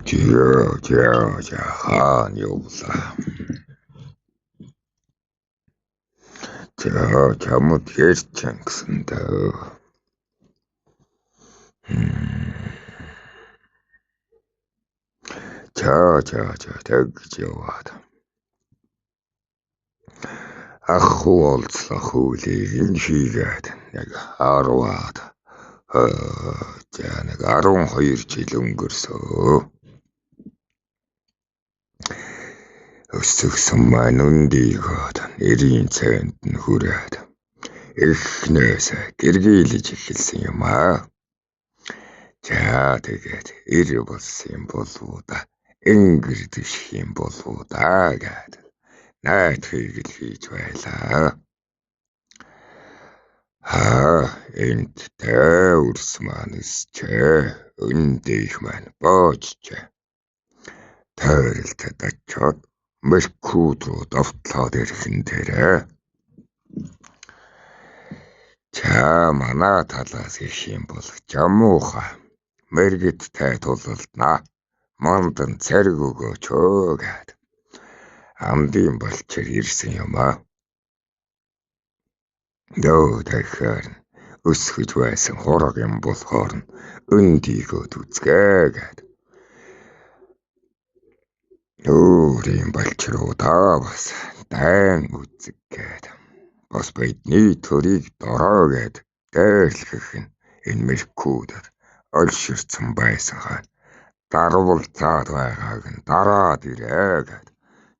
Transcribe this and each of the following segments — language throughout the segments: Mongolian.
За хаана явлаа. За чамд ярьчихсан гэсэн дөө. За тэгж яваад. Ах уулзлах үйлийг нь хийгээд нэг 10-аад за нэг 12 жил өнгөрсөө. Өсгсөн маань өндийгөөд нэрийн цайнд нь хүрээд эхнээс гэргийлж эхэлсэн юм аа. За тэгээд эр болсон юм болов уу да, энгэр дэвших юм болов уу да гэд найдахыг л хийж байлаа. Энд тайварс маань өсчээ, өндийх маань боожчээ. Тойролтод очиод Меркур руу довтлоод ирэх нь дээрээ. За манай талаас ирэх юм бол Жамууха мэргэдтэй тулалднаа. Мандан цариг өгөөч өө гэд амдын балчир ирсэн юм аа. Нөө дахиар өсгөж байсан хураг юм болохоор нь өндийгөөд үзгээ гэд. Өөрийн балчруудаа бас дайн үзэг гэд. Бас бидний төрийг дороо гэд дайрлах нь энэ Меркурд олширцсан байсан хаа. Дарвалцаад байгааг нь дараад ирээ гэд.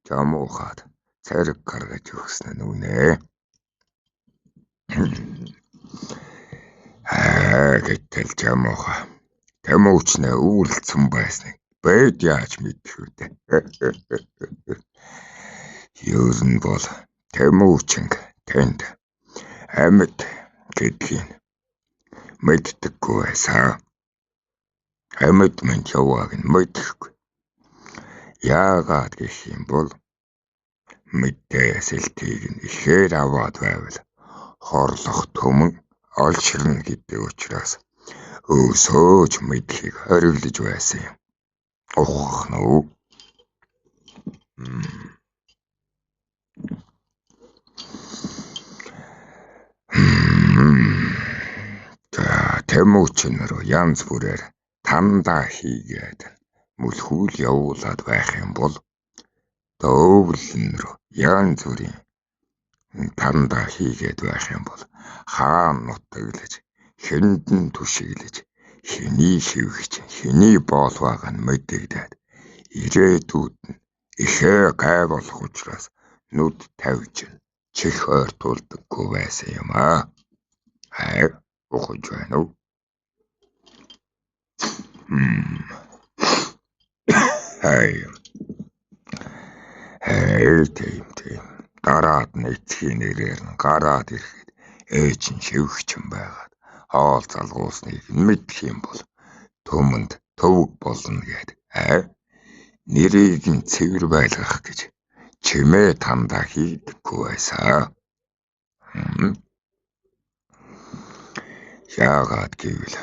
Жамуухад цариг гаргаж өгсөн нь үнэ. Гэтэл Жамууха Тэмүүчнээ үүрлцэн байсныг бэд яаж мэдэх вэ? Ер нь бол Тэмүүчинг тэнд амьд гэдгийг мэддэггүй байсан. Амьд минь явааг нь мэдэхгүй. Яагаад гэх юм бол мэдээ сэлтийг нь ихээр аваад байвал хорлох түмэн олширна гэдэг учраас өөсөөч мэдэхийг хориглож байсан юм. Ухах нь үү? Тэмүүчин рүү янз бүрээр тандаа хийгээд мөлхүүл явуулаад байх юм бол өвлөн рүү янз бүрийн тандаа хийгээд байх юм бол хаан нутаглаж хэндэн түшиглэж хэний шивгч хэний боолвааг нь мэдэгдээд ирээдүйд нь ихээ гай болох учраас нүд тавьж чих ойртуулдаггүй байсан юм аа. Ухаж байна уу? Тийм. Дараад нь эцгийн нэрээр нь гараад ирэхэд ээж нь шивгчин байгаад хоол залгуусныг мэдэх юм бол түмэнд төвөг болно гэд нэрийг нь цэвэр байлгах гэж чимээ тандаа хийдэггүй байсан. Яагаад гэвэл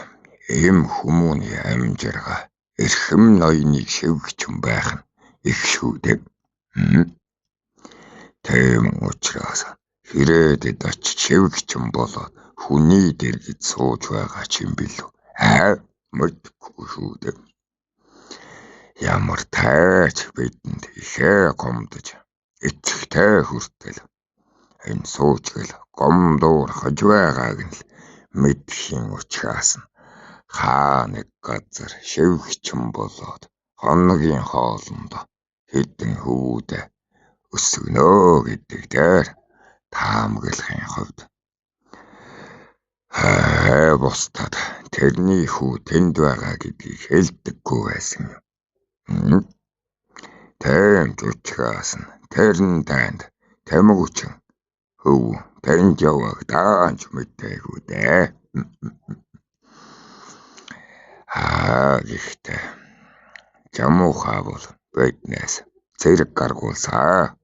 эм хүмүүний амжиргаа эрхэм ноёныг шивгчин байх нь их шүү дээ. Тийм учраас хэрээдэд очиж шивгчин болоод хүний дэргэд сууж байгаа ч юм билүү. Мэдгүй шүү дээ. Ямар тайч бидэнд ихээ гомдож эцэгтэй хүртэл энэ суучгал гомдуурхаж байгааг нь л мэдхийн учраас нь хаа нэг газар шивгчин болоод хоногийн хоолонд хэдэн хөвүүдээ өсгөнөө гэдэг дээр таамаглахын хувьд бусдад тэрний хүү тэнд байгаа гэдгийг хэлдэггүй байсан юм. Тийм ч учраас нь тэрэн танд Тэмүүчин хөв тэнд явааг даанч мэдээгүй дээ. Гэхдээ Жамууха бол биднээс зэрэг гаргуулсан.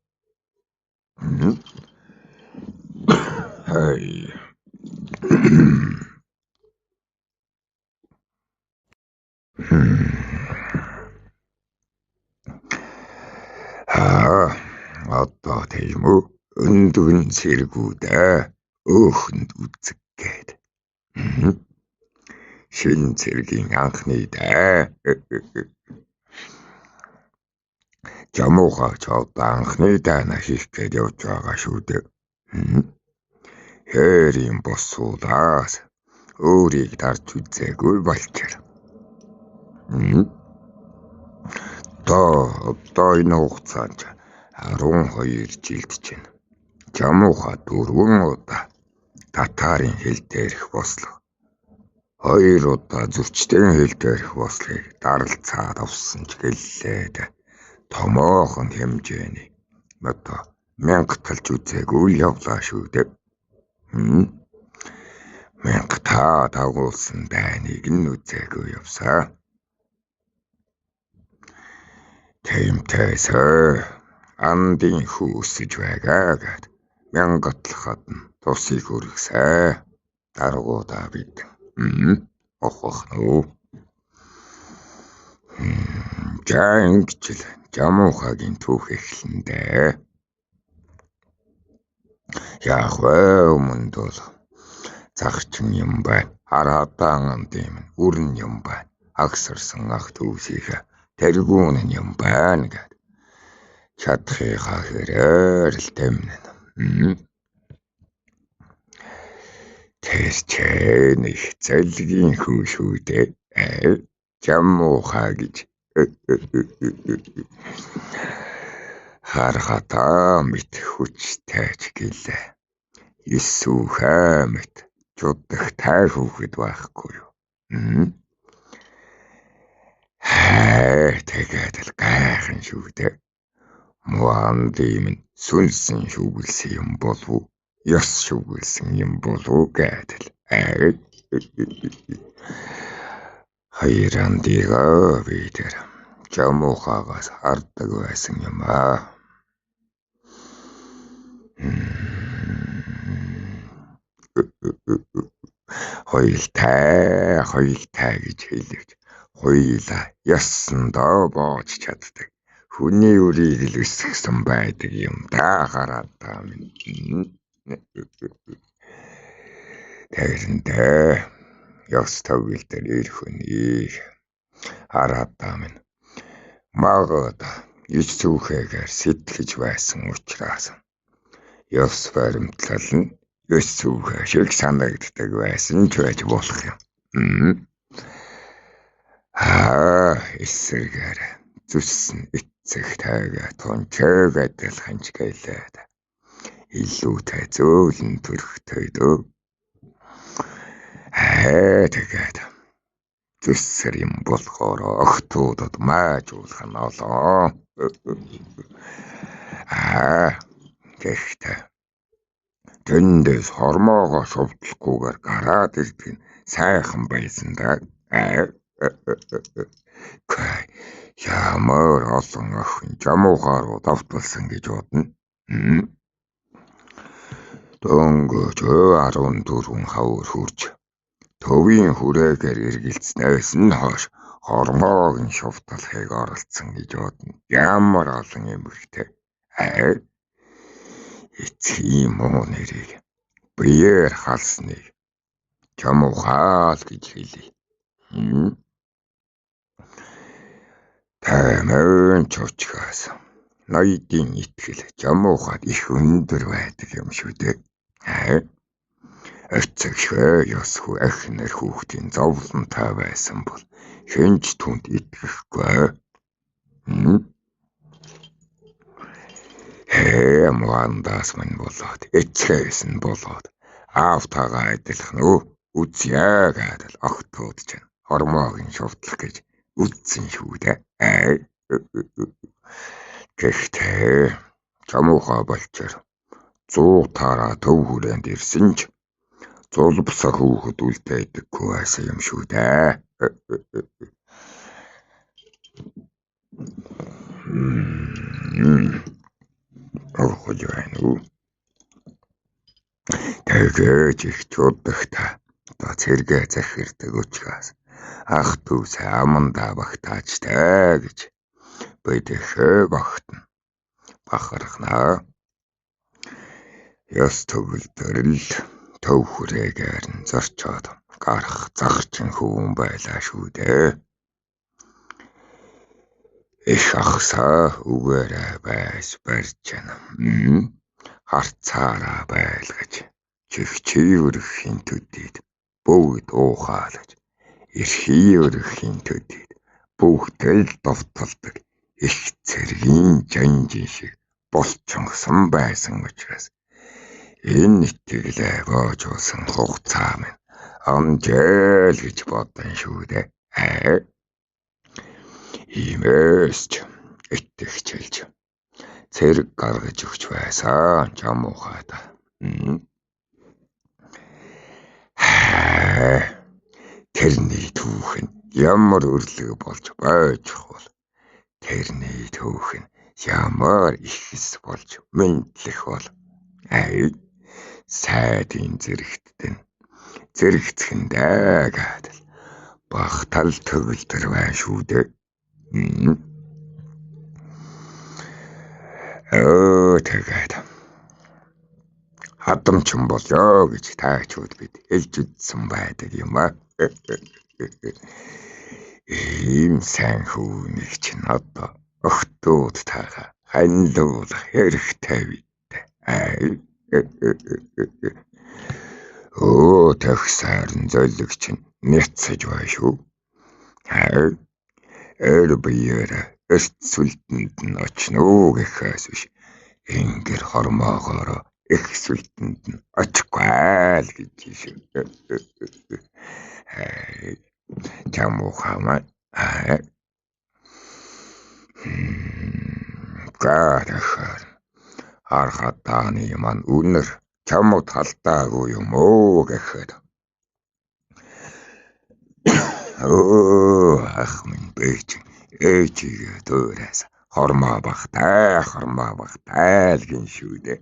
Тийм үү? Өндөгн цэргүүдээ өөхөнд үзэг гээд. Шин цэргийн анхны дай. Жамуухаа ч одоо анхны дайна хийх гээд явж байгаа шүү дээ. Хээрийн босуулаас өөрийг дарж үзээгүй болчоор. Одоо энэ хугацаанд 12 жилд чинь Жамуухаа 4 удаа татарын хил дээрх бослого, 2 удаа зөрчдийн хил дээрх бослогыг даралцаад авсан ч гэллээ дээ. Томоохон хэмжээний одоо 1000 талж үзээгүй л явлаа шүү дээ. 1000 та дагуулсан дайныг нь үзээгүй явсаа. Тэмтэйсээ андын хүү өсөж байгаа гэд мянгатлахад нь тусыг өргөсэй. Даргуудаа бид ухах нь. За ингэж л Жамуухагийн түүх эхлэн дээ. Яах вэ, өмнөд бол загчин юм байна. Хараатан андын үрэн юм байна. Агсарсан ах дүүсийнхээ тэргүүн нь юм байна гэд чадхынхаа хэрээр л тэмнэ. Тэр ч нэг цалгийн хүү шүү дээ. Жамуухаа гэж харахатаа мэт хүчтэй ч гэлээ. Есүхээ мэт чудагтай хүүхэд байхгүй юу? Хай, тэгээд л гайхан шүү дээ. Муандын минь сүнсэн шүглсэн юм болов уу? Ёс шүглсэн юм болов уу гэдэл. Хоёр андыгаа би тэр Жамуухаагаас хардаг байсан юм аа. Хоёултай, хоёултай гэж хэлэвч хоёулаа ясандаа боож чаддаг. Хүний үрийг л өсгсөн байдаг юм да хараатаа минь. Тэрнтэй ёс төгөл дээр ирэх үнийг хараатаа минь. Магад ич зүхэгээр сэтгэж байсан учраас ёс баримтлал нь ёс зүхэ шиг санагддаг байсан ч байж болох юм. Аа, эсрэгээр зүссэн эцэгтэйгээ тунчаг адилхан ч гэлээ. Илүүтэй зөөлөн төрхтэй дөө. Аа, тэгээд зүссэр юм болохоор охтуудад маажуулах нь олон. Аа, гэхдээ тэндээс хормоогоо шувтлахгүйгээр гараад ирдэг нь сайхан байсан да. Ямар олон охин Жамуухаа руу давталсан гэж бодно. Дөнгөж 14 хавар хүрч төвийн хүрээгээр эргэлцснээс нь хойш хормоог нь шувталахыг оролцсон гэж бодно. Ямар олон эмэгтэй. Эцгийн муу нэрийг биеэр халсныг Жамуухаа л гэж хэлье. Таймын чучгаас ноёдын итгэл Жамуухад их өндөр байдаг юм шүү дээ. Эцэгшээ ёсгүй эхнэр хүүхдийн зовлонтой байсан бол хэн ч түнд итгэхгүй. Муандаас минь болоод эцгээс нь болоод аавтайгаа адилхан өө үзье гэдэл охтууд чинь хормоог нь шувтлах гэж үтсэн шүү дээ. Гэхдээ Жамуухаа болчоор 100 таараа төв хүрээнд ирсэн ч зулбсах хүүхэд үлдээдэггүй байсан юм шүү дээ. Орхож байна уу? Тэгээд их чудагтай одоо цэргээ захирдаг учраас ах дүүсээ амандаа багтаачтай гэж бид ихээ багтана. Бахархнаа. Ёс төгөлдөр л төв хүрээгээр нь зорчоод гарах зарчин хөвөн байлаа шүү дээ. Их ахсаа үгээрээ байж барьж яана. Харцаараа байлгаж чихчийвэрхийн төдийд бүгд уухаалаж эрхийвэрхийн төдийд бүгдэл довтолдог их цэргийн жанжин шиг булчингсан байсан учраас энэ итгэлээ боожуулсан хугацаа минь амжээл гэж бодсон шүү дээ. Иймээс ч итгэгчилж цэрэг гаргаж өгч байсан Жамуухайдаа. Тэрний түүх нь ямар өрлөг болж бойжих бол, тэрний түүх нь ямар ихэс болж мэндлэх бол. Сайдын зэрэгтд нь зэрэгцэхэндээ гэдэл багтал төгөлдөр байна шүү дээ. Тэгээд хадамчин болёо гэж таачуд бид хэлж үзсэн байдаг юм аа. Ийм сайн хүүнийг чинь одоо охтууд таага ханилуулах хэрэгтэй бидтэй. Тагсаар нь золиг чинь няцсаж бай шүү. Эр биеэр эрт сүлтэнд нь очно уу гэхээс биш ингэр хормоогоор их сүлтэнд нь очихгүй л гэж шүү. Жамуухай маань Гарахаар архатааны маань үнэр чамд халдаагүй юм уу гэхэд ах минь бэж ээжигээ дуураас хормоо багтай хормоо багтай л гин шүү дээ.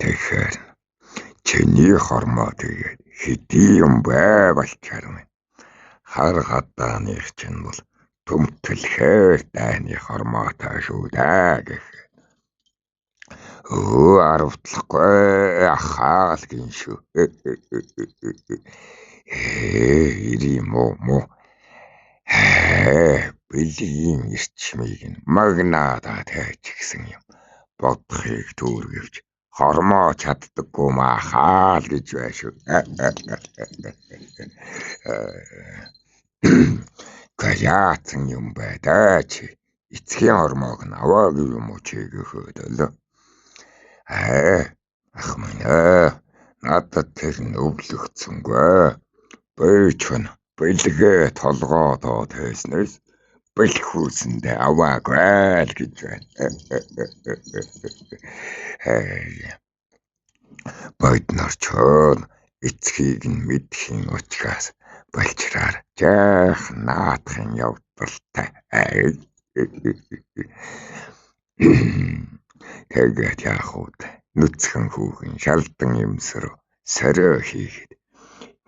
Тэгэхээр чиний хормоо тэгээд хэдий юм бай болчоор минь. Хар хадааных чинь бол төмтөлхөөр дайны хормоотой шүү дээ гэх. Аравтлахгүй ахаал гин шүү. Ири мó мó. Бэлгийн эрчмийг нь магнаада тайчихсан юм. Бодохыг түүргэвч хормоо чаддаггүй маахаа л гэж бай шүү. Яатсан юм бай даа чи. Эцгийн хормоог нь аваагүй юм уу чи гэхөөд л. Ах минь надад тэр нь өвлөгдсөнгүй. Бөөч нь бэлгээ толгоо доо тайснаас бэлхүүсэндээ аваагүй л гэж байна. Боднор чон эцгийг нь мэдхийн учраас балчраар жаах наадахын явдалтай. Тэгээд яах вэ? Нүцгэн хүүхэн шалдан юмсруу сорио хийхэд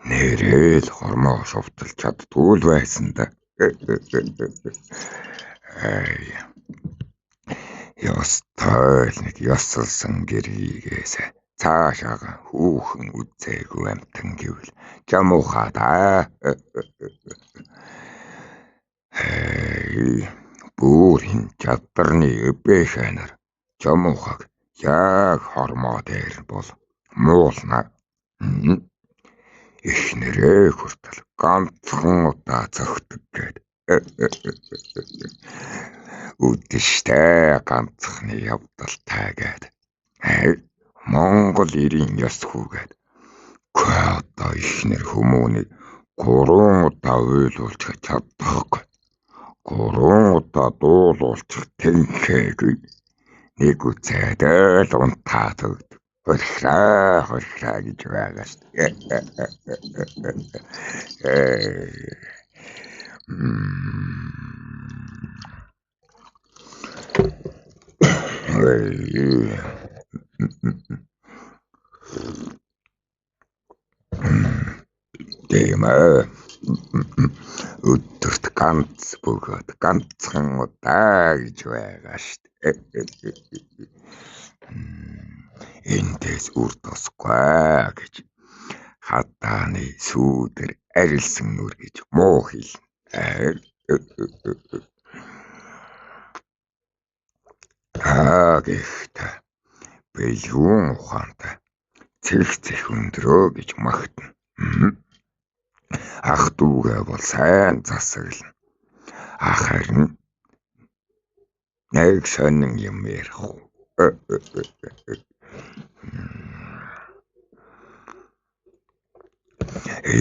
нэрэл хормоо шувталж чаддгүй л байсан да. Ёстой л нэг ёсолсон гэргийгээс цаашаага хүүхэн үзээгүй амтан гэвэл жамуухаа да. Бүр хин чадварны эбэхэнэр жамуухаг яг хормоо дээр бол муулна. Эхнэрээ хүртэл ганцхан удаа зөгтөг гээд үдштэй ганцхны явдалтай гээд Монгол эрийн ёс хүүгээд одоо эхнэр хүмүүнийг 3 удаа уйлуулж чадахгүй. 3 удаа дуулуулчих тэнхээгүй. Нэг үцээд л унтаад өгдөг. Хорхраа хорхраа гэж байгаа шүү дээ. Тийм ээ. Өдөрт ганц бөгөөд ганцхан удаа гэж байгаа шүү дээ. Эндээс үр тусгүй гэж хадааны сүүдэр арилсан нүр гэж муу хэлнэ. Аа гэхдээ бэлгүүн ухаантай цэх цэх өндрөө гэж магтана. Ах дүүгээ бол сайн засаглана. Ах харин нэг сонин юм ярихгүй.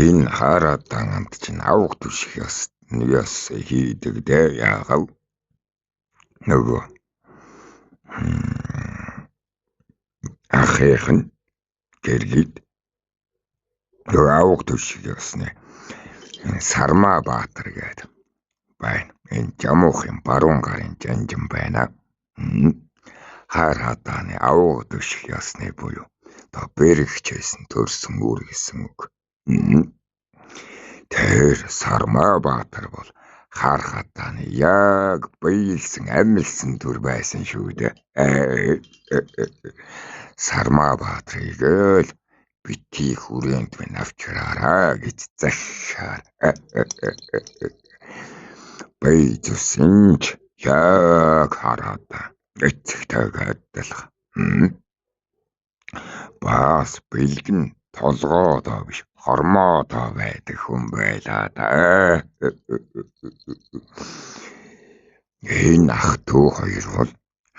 Энэ хараатан амт чинь авах түших ёс хийдэг дээ яагав. Нөгөө ахийнх нь гэргийд нөгөө авах түших ёсны Сармаа Баатар гэдэг байна. Энэ Жамуухын баруун гарын жанжин байна. Хаар хадааны авах түших ёсны буюу то бэрэгчээс нь төрсөн үр гэсэн үг. Тэр Сармаа Баатар бол хар хадааны яг биелсэн амилсан төр байсан шүү дээ. Сармаа Баатрыг л битгий хүрээнд минь авчраарай гэж захиар. Бие зүсэн ч яг хараад эцэгтэйг адилхан. Бас бэлгэн толгойдоо биш хормоодоо байдаг хүн байлаа да. Энэ ах дүү хоёр бол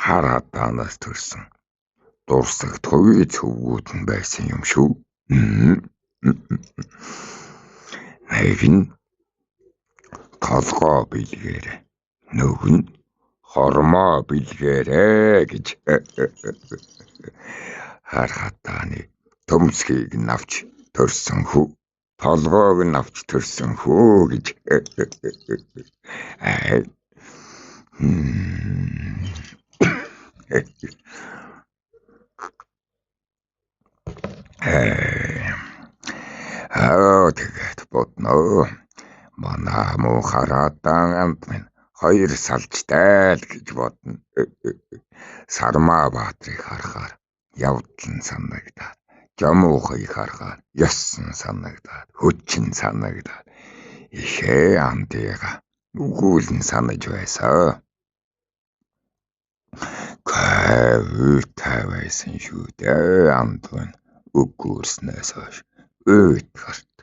хар хадаанаас төрсөн дурсаг төвийн цөвгүүд нь байсан юм шүү. Нэг нь толгой бэлгээр, нөгөө нь хормоо бэлгээрээ гэж хар хадааны төмсгийг нь авч төрсөн хүү, толгойг нь авч төрсөн хүү гэж. Аа тэгээд бодно. Манай муу хараатан амт минь хоёр салжтай л гэж бодно. Сармаа Баатрыг харахаар явдлан санагдаад, Жамуухыг харахаар ёсон санагдаад, хүчин санагдаад ихээ андыга үгүүлэн санаж байсан. Гай байсан шүү дээ анд байна. Үгүйрснээс хойш өөд гарт.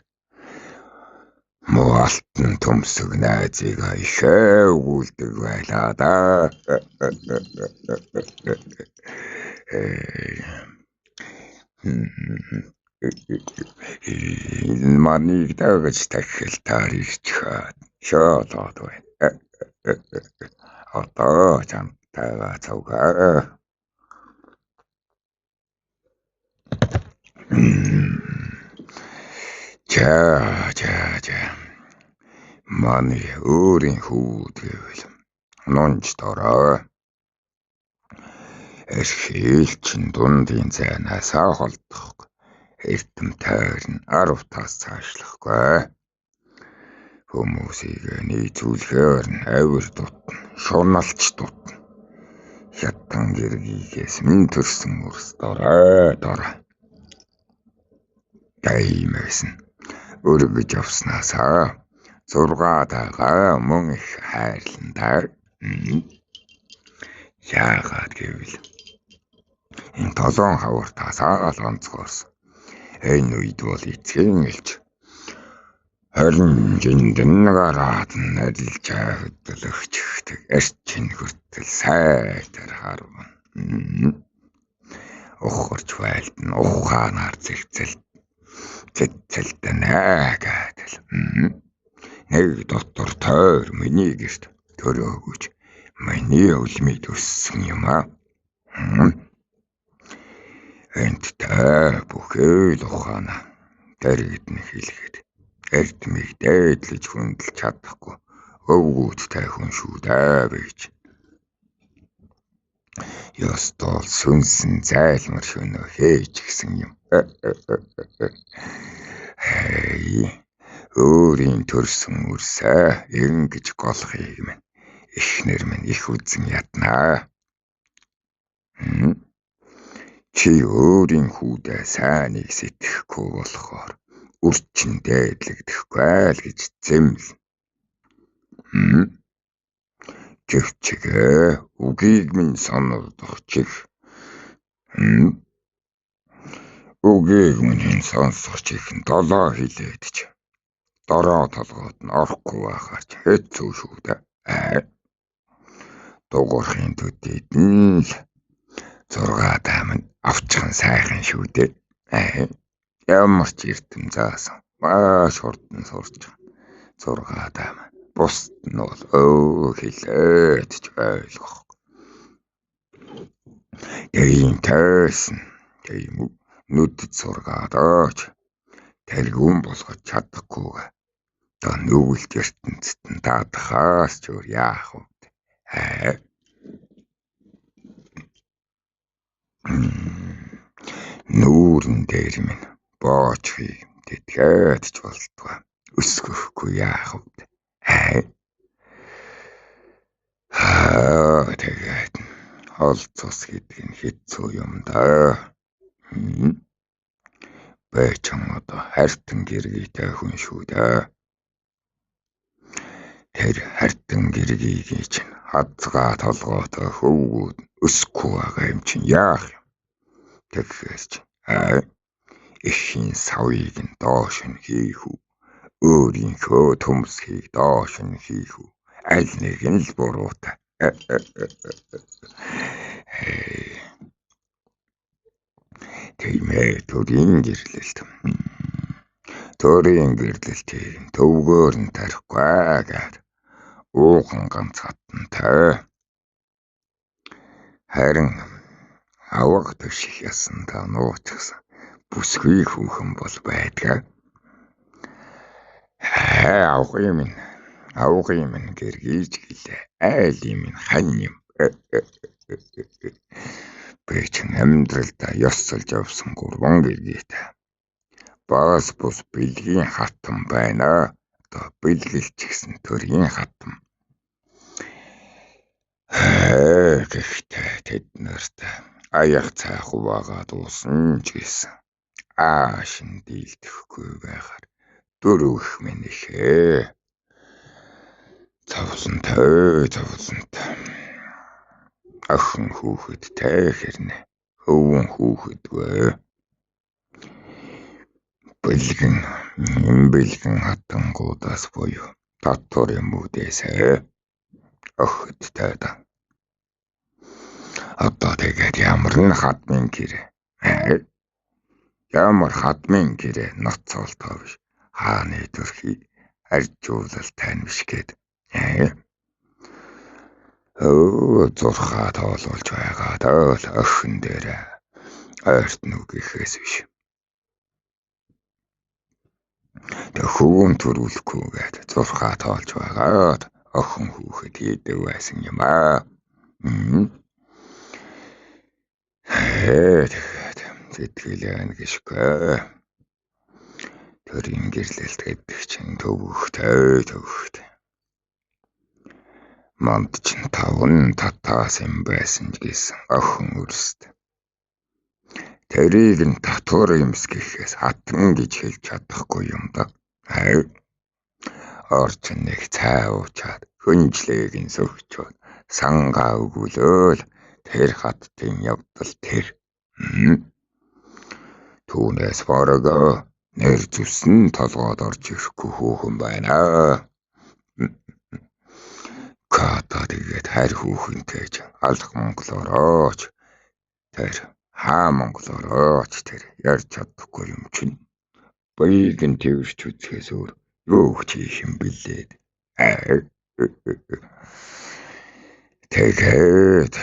Муу алтан төмсөг найзыг ихээ өгүүлдэг байлаа да. Энэ маныг дагаж тахилтаар ирчихээд шоолоод байна. Одоо чамтайгаа цугаа. Ча ча ча. Манай өөрийн хүүд гэвэл нунж дорой. Эрхээлчин дундын зайнаасаа холдохгүй. Эрдэм тойрон 10 таас цаашлахгүй. Хүмүүсийг нийцүүлэхээр нь авир дутна, шуналч дутна. Хятан гэргийгээс минь төрсөн өрс дорой дорой. Гаймээс нь өргөж авснаасаа 6 тагаа мөн их хайрлан. Яагаад гэвэл энэ толон хавартаасаа л онцгойрсон. Энэ үед бол эцгийн элч 20 жиндэн гараад нэрэлж хөдөлгөчдөг эрчин хүртэл сайтар харвна. Ухарч байлдна ухаанаар зэгцэл цэцэлдэнэ гэдэл. Нэг дотор тойр миний гэрт төрөөгүйч миний өлмийг өссөн юм аа. Энд та бүхэл ухаана дэрэгдэн хэлэхэд эрдмийг дээдлэж хүндэлж чадахгүй өвгүүдтэй хүн шүү дээ гэж. Ёстой сүнсэн зайлмар шөнө хээж гисэн юм. Хей. Өөрийн төрсөн үрсээ ингэж голохыг минь эхнэр минь их үзэн яднаа. Чи өөрийн хүүдээ сайныг сэтгэхгүй болохоор үр чинь дээдлэгдэхгүй л гэж зэмлэнэ. Гэвчгээ үгийг минь сонордох чих. Үгийг минь сонсох чих долоо хилээд ч дороо толгойд нь орохгүй байхаар ч хэцүү шүү дээ. Дугуурхын төдийд нь л 6 дайманд авчихсан сайхан шүү дээ. Ямар ч эрдэм заасан маш хурдан сурч 6 дайманд бусд нь бол хилээд ч ойлгохгүй. Тийм тайсан тийм үү нүдэд сургаад ооч тэргүүн болгож чадахгүйгээ. Одоо нүгэлт ертөнцид нь даадахаас ч өөр яах вэ? Нүүрэн дээр минь боочхийг тэтгээд ч болтугай. Өсгөхгүй яах вэ? Тэгээд хол цус гэдэг нь хэцүү юм даа. Бэчэн одоо хайртан гэргийтэй хүн шүү дээ. Тэр хайртан гэргийг чинь хазгаа толгойтой хөвгүүд өсөхгүй байгаа юм чинь яах юм? Тэгэхээс чинь эхийн савыг нь доош нь хийх үү? Өөрийнхөө төмсгийг доош нь хийх үү? Аль нэг нь л буруутай. Тийм ээ, төрийн гэрлэлт. Төрийн гэрлэлтийг төвгөөр нь тарихгүй гээд уухан ганц хатантай. Харин авга төших ясандаа нууцсан бүсгүй хүүхэн бол байдгаа. Авгын минь гэргийж гэлээ. Айл юм хань юм. Би чинь амьдралдаа ёсолж явсан 3 гэргийтэй. Багас бус бэлгийн хатан байна. Одоо бэлгэлч гэсэн төрийн хатан. Гэхдээ тэд нарт аяг цай хуваагаад уусан ч гэсэн ааш нь дийлдэхгүй байхаар дөрөв их минь ихээ. Зовлонтой. Охин хүүхэдтэй хэрнэ. Хөвгөн хүүхэдгүй. Бэлгэн бэлгэн хатангуудаас буюу татвар юмудээсээ охидтой да. Одоо тэгээд ямар нь хадмын гэрээ. Ямар хадмын гэрээ ноцоолтоо биш. Хааны төрхий аржуулалтай нь биш гээд. Зурхаа тоолуулж байгаа даа охин дээр ойрт нүг ихэс биш. Тэг хөвгөн төрүүлэхгүй гээд зурхаа тоолж байгаад охин хүүхэд хийдэг байсан юм аа. Тэгээд сэтгэл байна гэшгүй. Төрийн гэрлэлт гэдэг чинь төвөгтэй. Манд чинь 5 татаас юм байсан ч гэсэн охин өрст. Тэрийг нь татвар юмс гэхээс хатан гэж хэлж чадахгүй юм да. Орчин нэг цай уучаад хөнжлийг нь сөхчөөд сангаа өгүүлөөл тэр хаттын явдал тэр. Түүнээс бараг нэр зүсэн толгойд орж ирэхгүй хүүхэн байна. Ката тэгээд хайр хүүхэнтэй ч алах монголоорооч тэр хаа монголоорооч тэр ярьж чадахгүй юм чинь. Баяыг нь тэрч үзэхээс өөр юу ч хийх юм бэлээ. Тэгээд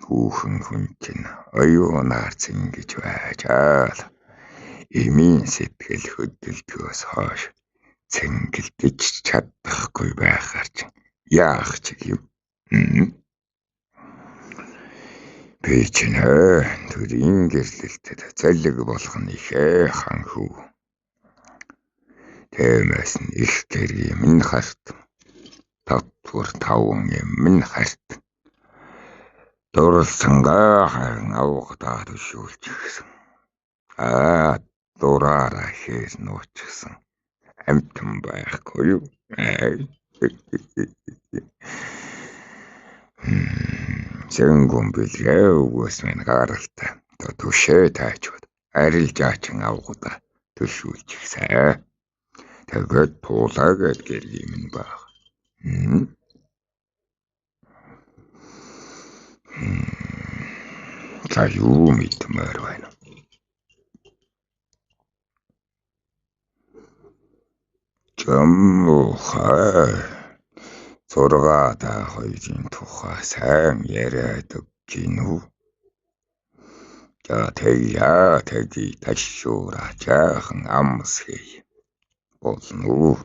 хүүхэн хүн чинь оюунаар зингэж байж аа. Эмийн сэтгэл хөдлөлтөөс хойш цэнгэлдэж чадахгүй байхаар чинь яах чиг юм. Би чинь төрийн гэрлэлтэд золиг болох нь ихээ хан хүү. Тиймээс нь их гэргий минь харт. Татвар таван юм минь харт. Дурлсангаа харин авгадаа төшөөлчихсөн. Аа дураараа хээр нуучихсан. Амтан байхгүй юу? Сэнгүн бэлгээ өгөөс минь гаралтай. Төшөө таачвад арил жаачин авгадаа төшөөлчихсэн. Тэгээд туулаа гэд гэргий минь баг. За юу мэдмээр байна. Жамуухай 6 та хоёрын тухай сайн яриад гинүү. За тэгье тэгье ташуура жаахан амсхий болно уу?